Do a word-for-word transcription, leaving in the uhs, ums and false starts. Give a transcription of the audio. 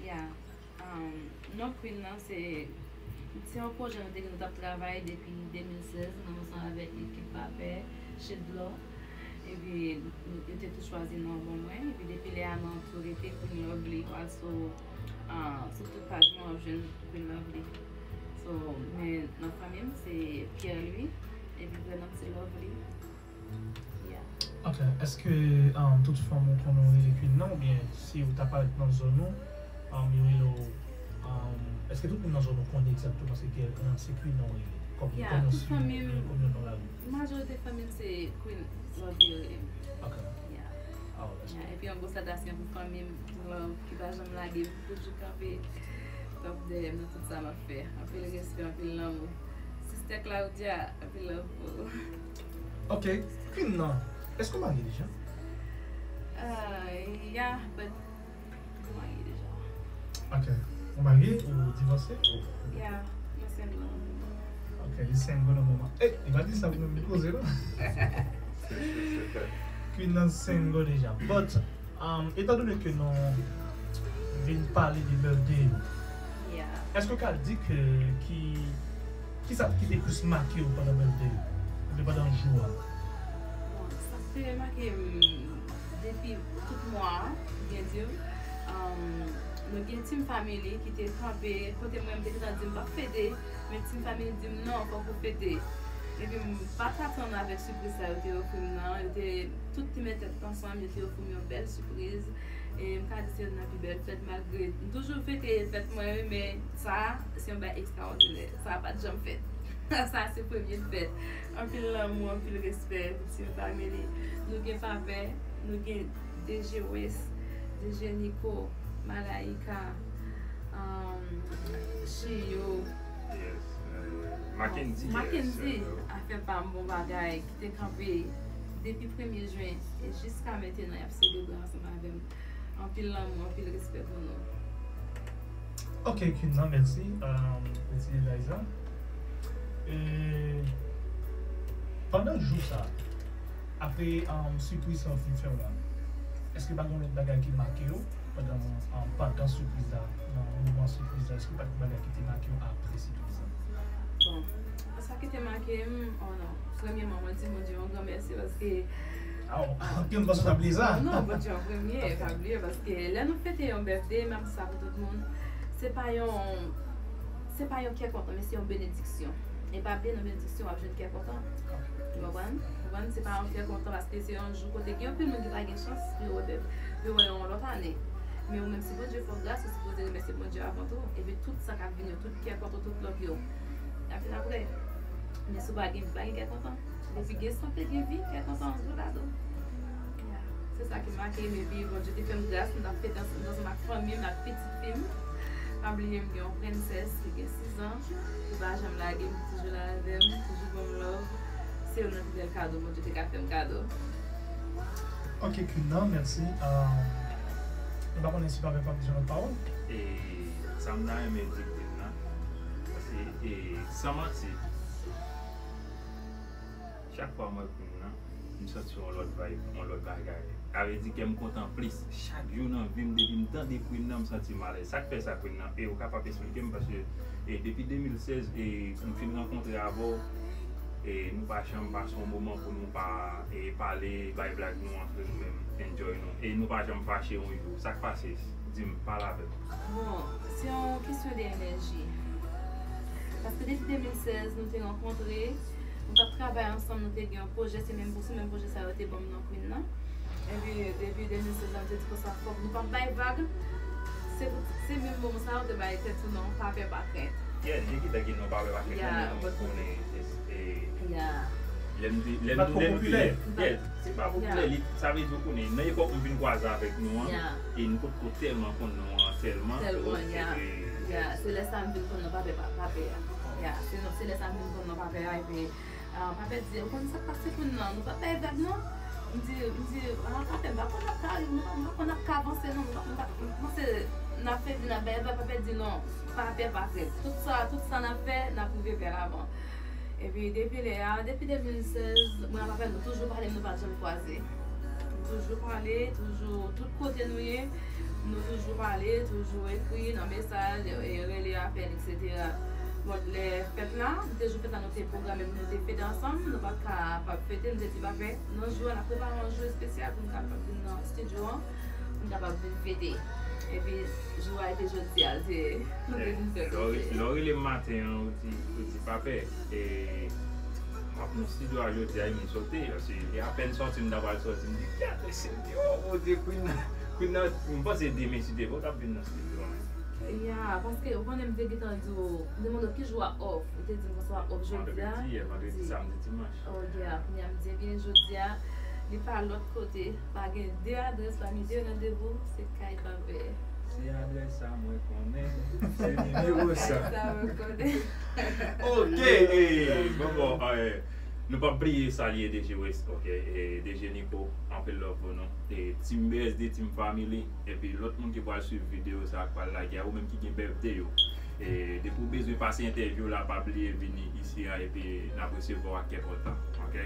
Yeah. Um, non, Queen nan se se yon pwojè nou te gen, nou t ap travay depi de mil sèz nan ansanm avèk ekip Papè, Shade Law. Epi yo te tou chwazi non ban mwen. Epi depi lè a, non an tou rete Queen Lovely. Also, ah, sou tout paj mwen w ap jwenn Queen Lovely. So, men nan fanmi m se Pierre Louis. Epi vrè non m se Lovely. Yeah. Ok, èske um, tout fanm ou konnen w rele Queen nan, oubyen si ou ta parèt nan zòn ou, um, yo rele w, um, èske tout moun nan zòn ou konnen egzakteman se Queen nan, se Queen nan w rele? Kòm, yeah, kòm yon tout fanmi m, kòm yon non lari. Majorite fanmi m se Queen Lovely yo rele m. Ok. Yeah. Oh, that's good. Yeah, epi yon gwo salutasyon pou fanmi m, love, ki pa janm lage m, ki toujou kanpe, kanpe dèyè m nan tout sa m ap fè. Anpil respè, anpil lanmou. Sister Claudia, anpil love pou ou. Ok, Queen nan, èske w marye deja? Uh, yeah, but mwen marye deja. Ok, ou marye ou divòse? Yeah, mwen single nan moman. Ok, li single nan moman. Ey, li pa di sa pou nou koze non. Queen nan single deja. But, um, etan done ke nou vin pale de birthday ou, yeah, èske w ka di ke ki, ki sa ki te plis make w pandan birthday ou, oubyen pandan jou a? Bon, sa ki te make m depi tout mwa a, byen di w, um, nou gen Team Family ki te kanpe kote mwen, m te gentan di m p ap fete, men Team Family di m non, fòk ou fete. Epi m pa t atann avèk sipriz sa yo te ofri m nan. Yo te, tout te met tèt ansanm, yo te ofri m yon bèl sipriz. E m ka di se youn nan pi bèl fèt, malgre m toujou fete fèt mwen, wi, men sa a, se yon bagay ekstraòdinè. Sa a pa t janm fèt. Sa a se premye fèt. Anpil lanmou, anpil respè pou Team Family. Nou gen Papè, nou gen D J West, D J Nico, Malaika, um, Chiyo, yes, euh, Mackendy, Mackendy, yes, euh, afè pa m bon bagay, ki te kanpe depi premye jen e jiska mentenan, y ap selebre ansanm avè m. Anpil lanmou, anpil respè pou nou. Ok, Queen nan, mèsi, um, pou ti detay sa. E pandan jou sa, apre, um, sipriz sa w fin fè w la, èske pa gen lòt bagay ki make w pandan, um, pandan sipriz la, nan moman sipriz la, èske pa gen bagay ki te make w apre sipriz la? Bon, sa ki te make m, oh non. Premyèman, mwen di Bondye yon gran mèsi paske Aw, anpil pastè pa bliye sa. Non, non, Bondye an premye, pa bliye, paske lè nou fete yon birthday, m ap di sa pou tout moun, se pa yon, se pa yon kè kontan, men se yon benediksyon. E pa bliye, nan benediksyon, w ap jwenn kè kontan. Ou konprann? Ou konprann? Se pa yon kè kontan, paske se yon jou kote gen anpil moun ki pa gen chans pou yo wè, pou yo wè yon lòt ane. Men ou menm, si Bondye fè w gras, ou sipoze remèsye Bondye avan tou. Epi tout sa k ap vini yo, tout kè kontan, tout love yo, y ap vin apre. Men si w pa gen vi, pa gen kè kontan. Depi gen sante, gen vi, kè kontan an gwo kado. Yeah. Se sa ki make m, epi Bondye te fè m gras, m t ap fete ansanm, ansanm ak fanmi m, ak pitit fi m. Pa bliye m gen yon prensès, li gen sis an, li pa janm lage m, li toujou la avè m, toujou ban m love. Se youn nan pi bèl kado Bondye te ka fè m kado. Ok, Queen nan, mèsi. Ah, nou pa konnen si Papè pa bezwen lòt pawòl. E sa m ta renmen di Queen nan, se, e, san manti, chak fwa m wè Queen nan, m santi yon lòt vibe, yon lòt bagay. Sa vle di kè m kontan plis. Chak jou nan vi m, depi m tande Queen nan, m santi m alèz. Sa k fè sa, Queen nan? E ou kapab esplike m, paske, e, depi de mil sèz, e, m fin rankontre avè w, e, nou pa janm pase yon moman pou nou pa, e, pale, bay blag nou antre nou menm, enjoy nou. E nou pa janm fache yon jou. Sa k pase? Di m, pale avè m. Bon, se yon kesyon de enèji. Paske depi de mil sèz, nou te rankontre, nou t ap travay ansanm, nou te gen yon pwojè, se menm, se menm pwojè sa yo te ban m nan Queen nan. Epi, depi de mil sèz la, nou te di konsa, fòk nou p ap bay vag. Se pou, se menm moman sa yo te bay tèt yo non, pa pè, pa krent. Yeah, depi lè gen non, pa pè, pa krent, yeah, men nou konnen, e, yeah, lè m di, lè m di, lè m di, yeah, se pa popilè, yeah, li, sa vle di ou konnen, nan epòk m vin kwaze avèk nou an, yeah, e nou potko tèlman konn non an, tèlman, tèlman, yeah, yeah, se lè sa m vin konn non, pa pè, pa, pa pè a. Yeah, se non, se lè sa m vin konn non, pa pè a, epi Ah, Papè di, ou konn sa k pase Queen nan, nou pa bay vag non. M di, m di, ah, Papè, m pa konn n ap ka, m pa, m pa konn n ap ka avanse non, m pa, m pa, m panse n ap fè di n ap bay vag, Papè di non, pa pè, pa krent. Tout sa, tout sa n ap fè, n ap rive byen avan. Epi depi lè a, depi de mil sèz, mwen ak Papè nou toujou pale, nou pa janm kwaze. Nou toujou pale, toujou, tout kote nou ye, Nou toujou pale, toujou ekri nan mesaj, e, rele apèl, etsetera. Bon, lè fèt la, nou te jou fèt la, nou te pwograme pou nou te fete ansanm, nou pa t ka pa fete, nou te di pa fè, nan jou a, n ap prepare yon jou espesyal pou nou kapab vin nan estidyo an, pou nou kapab vin fete. Epi, jou a rete jodi a, nou te, nou te vin fete. Lè w rele m maten an, ou di, ou di pa pè, e, m ap nan estidyo a jodi a, e m sote, paske e apèn sòti, m ta pral sòti, m di, "Gade, se, oh, Bondye, Queen nan, Queen nan," m panse demen si te vre, w t ap vin nan estidyo an. Ya, paske ou konnen m te gentan di w, m te mande w ki jou w ap off. Ou te di m konsa w ap off jodi a. Vandredi, yè, vandredi, samdi, dimanch. Ok, kounye a m di, ebyen, jodi a, li pa lòt kote, pa gen de adrès, pa gen de randevou, se kay Papè. Se adrès sa mwen konnen, se nimewo sa. Kay sa mwen konnen. Ok, e, bon, bon, e, nou p ap bliye salye D J West, ok, e, D J Nico, anpil love pou nou. E, Team B S D, Team Family, epi lòt moun ki pral swiv videyo sa, k pral like a, ou menm ki gen bèv de yo. E, depi w bezwen pase entèvyou la, pa bliye vini isi a, epi n ap resevwa w ak kè kontan, ok?